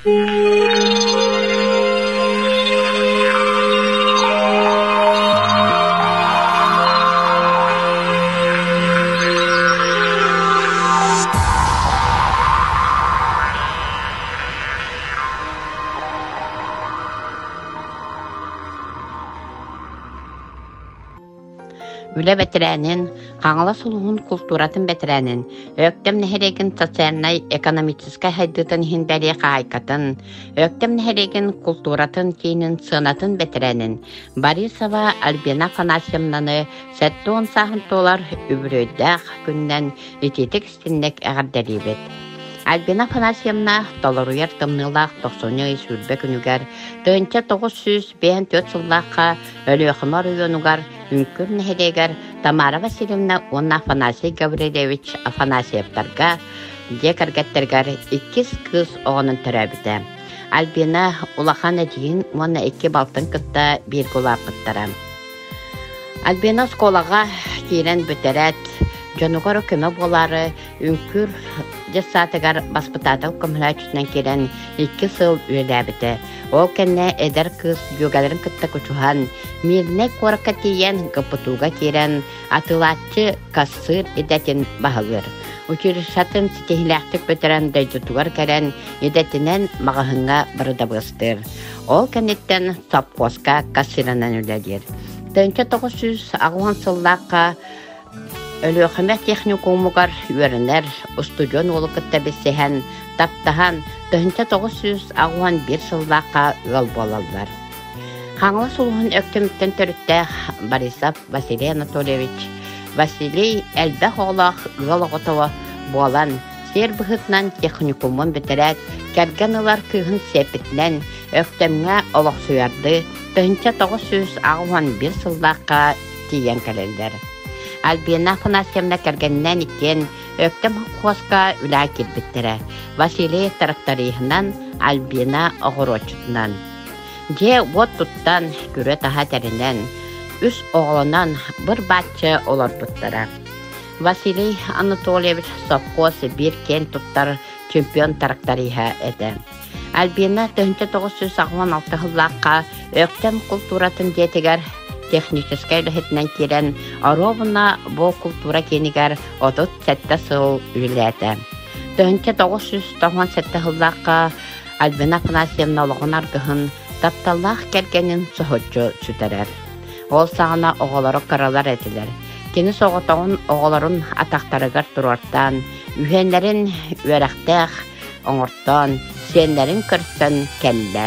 Үлэ бэтэрээнин, Хаҥалас улууһун култууратын бэтэрээнин, Өктөм нэһилиэгин социальнай-экономическай сайдыытын иһин бэлиэ хаһаайкатын, Өктөм нэһилиэгин култууратын киинин сыанатын бэтэрээнин Борисова Альбина Афанасьевнаны 70 сааһын туолар үбүлүөйдээх күнүнэн итиитик-истиҥник эҕэрдэлиибит. Альбина Афанасьевна толоруйар тымныылаах тохсунньу ый 20 күнүгэр 1954 сыллаахха Өлүөхүмэ оройуонугар Үҥкүр нэһилиэгэр Тамара Васильевна уонна Афанасий Гаврильевич Афанасьевтарга дьиэ кэргэттэригэр иккис кыыс оҕонон төрөөбүтэ. Альбина улахан эдьиийин уонна икки балтын кытта бииргэ улааппыттара. Альбина оскуолаҕа киирэн бүтэрээт, дьонугар көмө буолаары Үҥкүр дьыссаатыгар баспытаатал көмөлөөччүтүнэн киирэн икки сыл үлэлээбитэ. Ол кэннэ эдэр кыыс дьүөгэлэрин кытта кучуһан, Мирнэй куоракка тиийэн ГПТУ-га киирэн атыылааччы кассир идэтин баһылыыр. Училищетын ситиһиилээхтик бүтэрэн дойдутугар кэлэн идэтинэн маҕаһыыҥҥа бырыдабыастыыр. Ол кэнниттэн сопхуоска кассирынан үлэлиир. 1980 сыллаахха Өлүөхүмэ техникумугар үөрэнэр устудьуон уолу кытта билсиһэн, таптаһан, 1981 сыллаахха ыал буолаллар. Хаҥалас улууһун Өктөмүттэн төрүттээх Борисов Василий Анатольевич Василий элбэх оҕолоох ыал оҕото буолан, сиэр быһыытынан техникумун бүтэрээт, кэргэн ылар кыыһын сиэппитинэн Өктөмҥө олохсуйардыы 1981 сыллаахха тиийэн кэлэллэр. Альбина Афанасьевна кэргэнинээн иккиэн Өктөм холкуоска үлэҕэ киирбиттэрэ. Василий тракториһынан, Альбина оҕуруотчутунан. Дьиэ-уот туттан, күрүө-таһаа тэринэн, үс оҕолонон быр-бааччы олорбуттара. Василий Анатольевич сопхуос биир киэн туттар чемпион тракториһа этэ. Альбина 1986 сыллаахха Өктөм култууратын дьиэтигэр техническэй үлэһитинэн киирэн, оруобуна бу култуура киинигэр 37 сыл үлэлээтэ. 1997 сыллаахха Альбина Афанасьевна олоҕун аргыһын, тапталлаах кэргэнин соһуччу сүтэрэр. Ол саҕана оҕолоро кыралар этилэр. Кини соҕотоҕун оҕолорун атахтарыгар туруортаан, үһүөннэрин үөрэхтээх оҥортоон, сиэннэрин көрсөн кэллэ.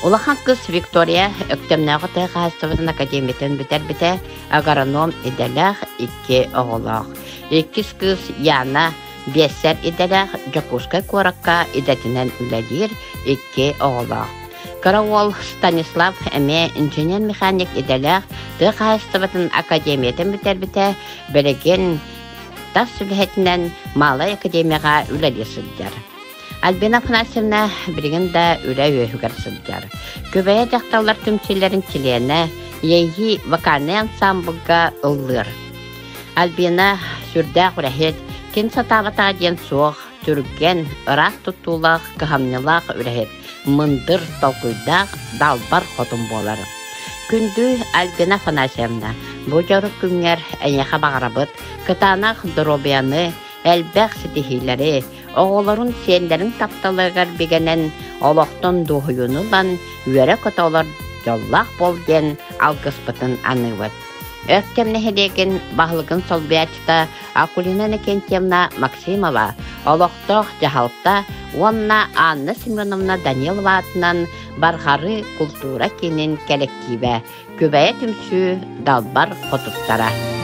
Улахан кыыс Виктория Өктөмнөөҕү тыа хаһаайыстыбатын академиятын бүтэрбитэ, агроном идэлээх икки оҕолоох. Иккис кыыс Яна биэссэр идэлээх Дьокуускай куоракка идэтинэн үлэлиир икки оҕолоох. Кыра уол Станислав эмиэ инженер-механик идэлээх тыа хаһаайыстыбатын академиятын бүтэрбитэ, билигин тас үлэһитинэн Малай академияҕа үлэлии сылдьар. Альбина Афанасьевна билигин да үлэ үөһүгэр сылдьар. Күбэйэ дьахталлар түмсүүлэрин чилиэнэ, Иэйии вокальнай ансаамбылга ыллыыр. Альбина сүрдээх үлэһит, ким сатаабатаҕа диэн суох, түргэн, ыраас туттуулаах, кыһамньылаах үлэһит, мындыр, толкуйдаах, далбар хотун буолар. Күндү Альбина Афанасьевна, бу дьоро күҥҥэр эйиэхэ баҕарабыт кытаанах доруобуйаны, элбэх ситиһиилэри, оҕолорун, сиэннэрин тапталыгар бигэнэн, олохтон дуоһуйууну ылан, үөрэ-көтө олор дьоллоох буол диэн алгыспытын аныыбыт. Өктөм нэһилиэгин баһылыгын солбуйааччыта Акулина Иннокентьевна Максимова олохтоох дьаһалта уонна Анна Семеновна Данилова аатынан Барҕарыы култуура киинин кэлэктиибэ Күбэйэ түмсүү далбар хотуттара.